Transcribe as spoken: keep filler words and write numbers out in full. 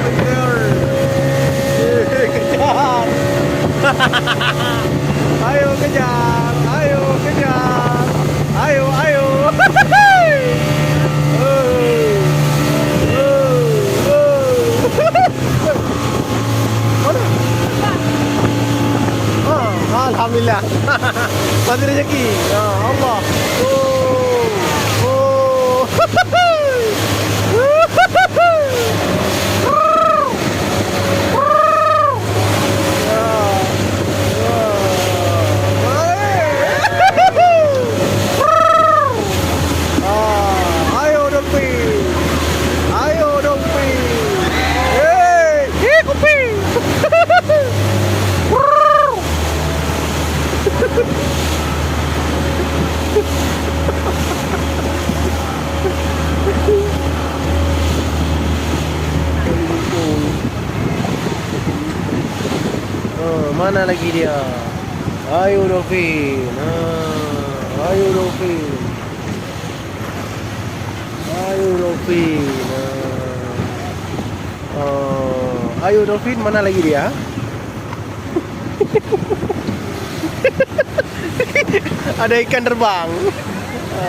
Kejar. Ayo kejar, ayo kejar. Ayo, ayo. Oh, oh, oh. Mana? Ah, alhamdulillah. Masih rezeki. Ya Allah. Oh. Oh. Ah, ayo, Dopi. Ayo, Dopi. Hei, hei, Kupi. Oh, mana lagi dia? Ayo, Dolphin. Ha, ayo, Dolphin. Ayo, Dolphin. Ha. Oh, ayo, Dolphin, mana lagi dia? Ada ikan terbang. Ha.